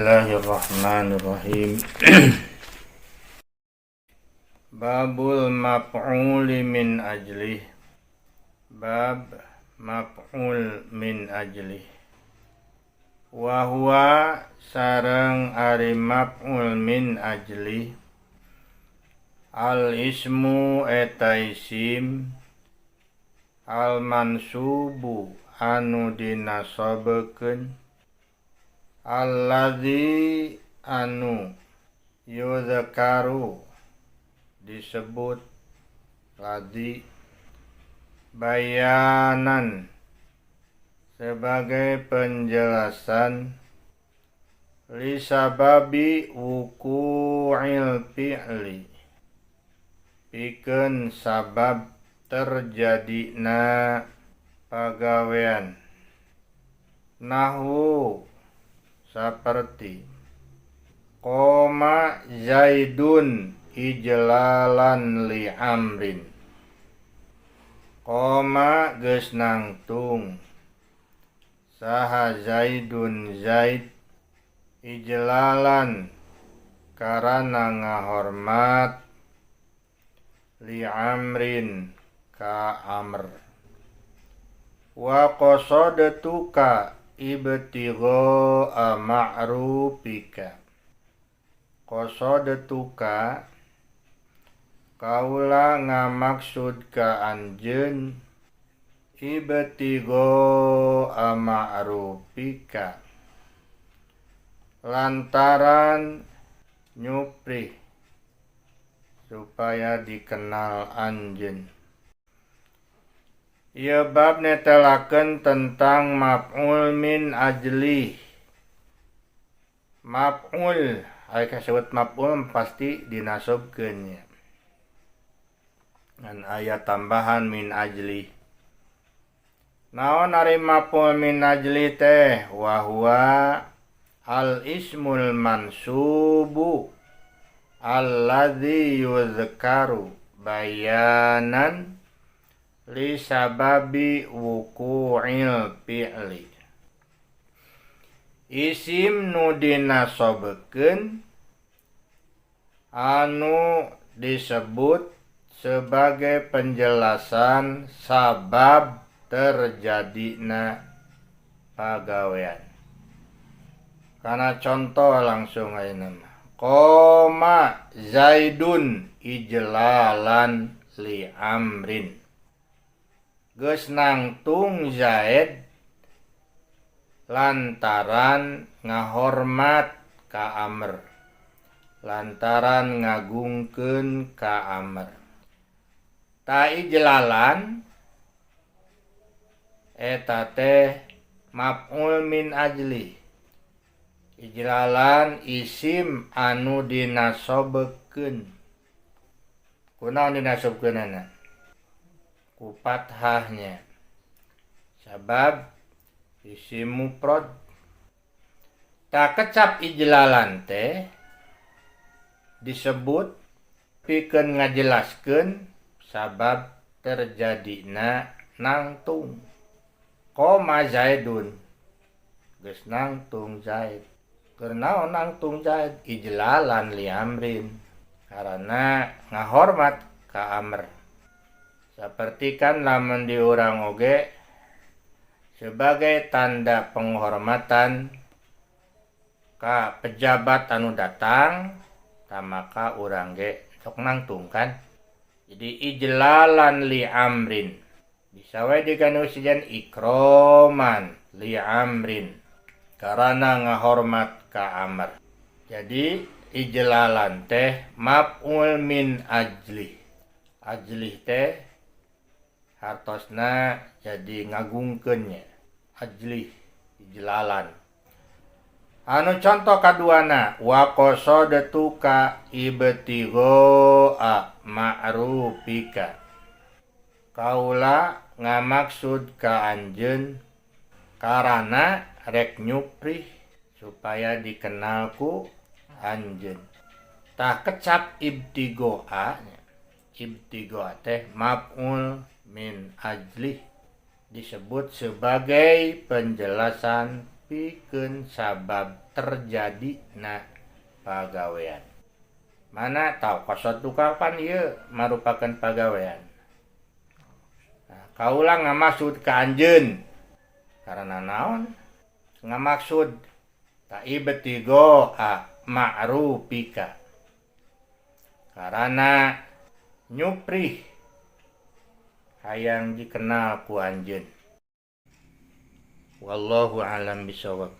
Bismillahirrahmanirrahim. Babul maf'uli min ajlih. Bab maf'ul min ajlih. Wa huwa sareng ari maf'ul min ajlih al ismu eta isim al mansubu anu dinasobekeun alladzi anu yuzkaru disebut ladzi bayanan sebagai penjelasan lisababi wuqu'il fi'li pikeun sabab terjadina pagawean nahwu saperti qoma Zaidun ijlalan li Amrin. Qoma geus nangtung saha Zaidun Zaid ijlalan karana ngahormat li Amrin ka Amr. Wa qasadtuka ibtigha'a ma'rufika. Qasadtuka kaula ngamaksud ka anjeun ibtigha'a ma'rufika lantaran nyuprih supaya dikenal anjeun. Ieu bab netelakeun tentang maf'ul min ajlih. Maf'ul, ari kasebut maf'ul pasti dinasobkeun nya. Ngan aya tambahan min ajlih. Naon ari maf'ul min ajlih teh? Wa huwa al ismul mansubu alladzi yuzkaru bayanan li sababi wuqu'il fi'li. Isim nu dinasobekeun anu disebut sebagai penjelasan sabab terjadina pagawean. Karena contoh langsung ayeuna mah. Qoma Zaidun ijlalan li Amrin. Geus nangtung Zaid lantaran ngahormat ka Amr, lantaran ngagungkeun ka Amr. Ta ijlalan eta teh maf'ul min ajlih. Ijlalan isim anu dinasobekeun. Kunaon dinasobkeunana? Ku fathahnya. Sabab isim mufrad. Ta kecap ijlalan teh disebut pikeun ngajelaskeun sabab terjadina nangtung. Qoma Zaidun geus nangtung Zaid. Keur naon nangtung Zaid? Ijlalan li Amrin, karena ngahormat ka Amr. Saperti kan lamun di urang oge sebagai tanda penghormatan ka pejabat anu datang, ta maka urang ge sok nangtung kan. Jadi ijlalan li Amrin bisa wae diganti ikroman li Amrin karena ngahormat ka Amr. Jadi ijlalan teh maf'ul min ajlih. Ajlih teh hartosna jadi ngagungkeun nya. Ajlih ijlalan. Anu contoh kaduana wa qasadtuka ibtigha'a ma'rufika. Kaula ngamaksud ka anjeun karana rek nyuprih supaya dikenal ku anjeun. Tah kecap ibtigha'a, ibtigha'a teh maf'ul min ajlih disebut sebagai penjelasan Pikeun sabab terjadina pagawean. Mana tau qashadtuka pan ieu marupakeun pagawean. Nah, kaula ngamaksud ka anjeun karena naon? Ngamaksud ta ibtigho'a ma'rufika, karena nyuprih hayang dikenal ku anjeun. Wallahu alam bisawab.